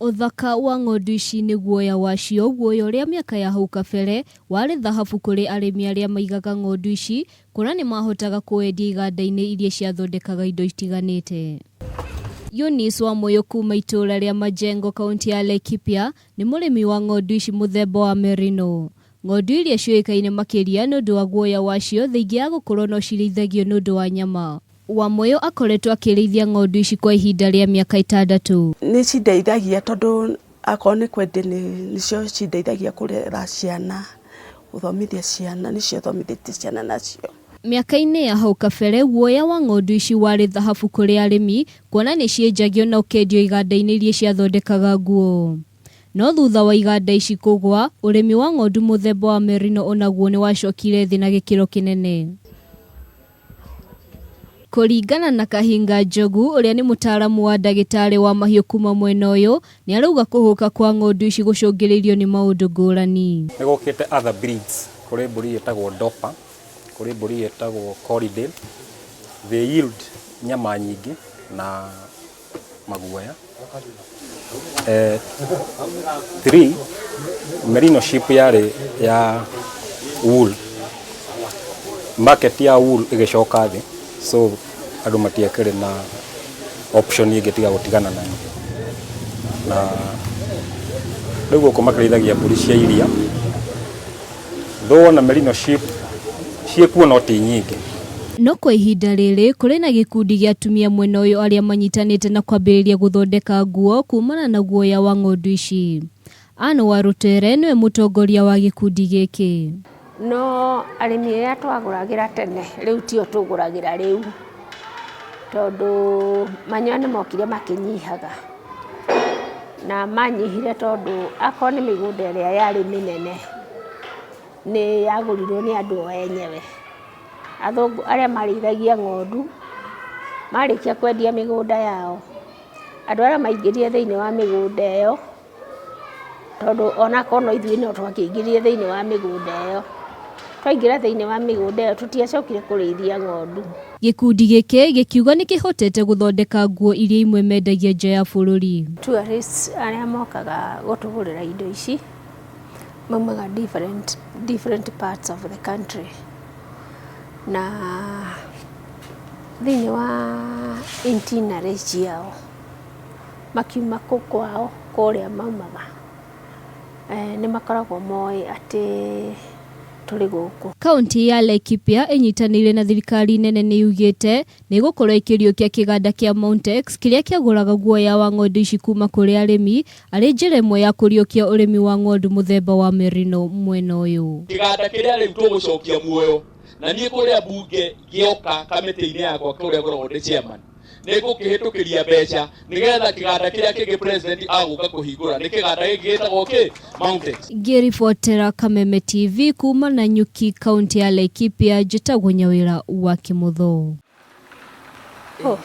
Ũthaka wa ng'ondu ici nĩ guoya wacio, guoya ũrĩa mĩaka ya hau kabere warĩ thahabu kũrĩ arĩmi arĩa maigaga ng'ondu ici kuona nĩ mahotaga kũwendia iganda-inĩ iria ciathondekaga indo itiganĩte. Eunice Wamuyu kuma itũũra rĩa Majengo kaunti ya Laikipia nĩ mũrĩmi wa ng'ondu ici mũthemba wa Merino. Ng'ondu iria ciũĩkaine makĩria nĩ ũndũ wa guoya wacio thaingĩ ya gũkorwo no cirĩithagio nĩ ũndũ wa nyama. Wamuyu akoretwo akĩrĩithia ng'ondu ici kwa ihinda rĩa mĩaka ĩtandatũ. Nĩ cindeithagia tondũ akorwo nĩ kwendia nĩcio cindeithagia kũrera ciana, gũthomithia ciana, nĩcio thomithĩtie ciana nacio. Mĩaka-inĩ ya hau kabere, guoya wa ng'ondu ici warĩ thahabu kũrĩ arĩmi, kuona nĩ cienjagio na ũkendio iganda-inĩ iria ciathondekaga nguo. No thutha wa iganda ici kũgwa, ũrĩmi wa ng'ondu mũthemba wa Merino onaguo nĩ wacokire thĩ na gĩkĩro kĩnene. Kũringana na Kahinga Njogu ũrĩa nĩ mũtaaramu wa ndagĩtarĩ wa mahiũ kuma mwena ũyũ, nĩ arauga kũhũka kwa ng'ondu ici gũcũngĩrĩirio nĩ maũndũ ngũrani. Nĩ gũkĩte other breeds, kũrĩ mbũri ĩtagwo Dorper, kũrĩ mbũri ĩtagwo Corriedale, they yield nyama nyingĩ na maguoya. 3 merino sheep yarĩ ya wool, market ya wool ĩgĩcoka thĩ so andũ matiakĩrĩ na option ĩngĩ tiga gũtigana nayo. Na rĩu gũkũ makĩrĩithagia mbũri cia iria, though ona merino sheep ciĩkuo no ti nyingĩ. No kwa ihinda rĩrĩ kũrĩ na gĩkundi gĩa atumia mwena ũyũ arĩa manyitanĩte na kwambĩrĩria gũthondeka nguo kumana na guoya wa ng'ondu ici. Ann Warutere nĩwe mũtongoria wa gĩkundi gĩkĩ. No arĩmi arĩa twagũragĩra tene rĩu tio tũgũragĩra rĩu, tondũ manyoya nĩ mokire makĩnyihaga, na manyihire tondũ akorwo nĩ mĩgũnda ĩrĩa yarĩ mĩnene, nĩ yagũrirwo nĩ andũ o enyewe. Athũngũ arĩa marĩithagia ng'ondu, marĩkia kwendia mĩgũnda yao, andũ arĩa maingĩrire thĩiniĩ wa mĩgũnda ĩyo, tondũ onakorwo no ithuĩ no twakĩingĩrire thĩiniĩ wa mĩgũnda ĩyo, twaingĩra thĩiniĩ wa mĩgũnda ĩyo tũtiacokire kũrĩithia ng'ondu. Gĩkundi gĩkĩ gĩkiuga nĩ kĩhotete gũthondeka nguo iria imwe mendagia nja ya bũrũri. Tourists arĩa mokaga gũtũgũrĩra indo ici, maumaga different, different parts of the country na thĩinĩ wa itinerary ciao makiuma kũ kwao kũrĩa maumaga nĩ makoragwo moĩ atĩ tũrĩ gũkũ. Kauntĩ ya Laikipia ĩnyitanĩire na thirikari nene nĩ yugĩte nĩ ĩgũkorwo ĩkĩriũkia kĩganda kĩa Mountex kĩrĩa kĩagũraga guoya wa ng'ondu ici kuma kũrĩ arĩmi arĩ njĩra ĩmwe ya kũriũkia ũrĩmi wa ng'ondu mũthemba wa Merino mwena ũyũ. Kĩganda kĩrĩa rĩu tũgũcokia muoyo na niĩ kũrĩa mbunge ngĩoka kamĩtĩ-inĩ yakwa kũrĩa ngoragwo ndĩ chairman nĩ ngũkĩhĩtũkĩria mbeca nĩgetha kĩganda kĩrĩa kĩngĩ president agũka kũhingũra nĩ kĩganda gĩkĩ gĩtagwo kĩ Mountex. Ngĩribotera Kameme TV kuma Nanyuki kaunti ya Laikipia njĩtagwo Nyawĩra wa Kĩmũtho. Oh.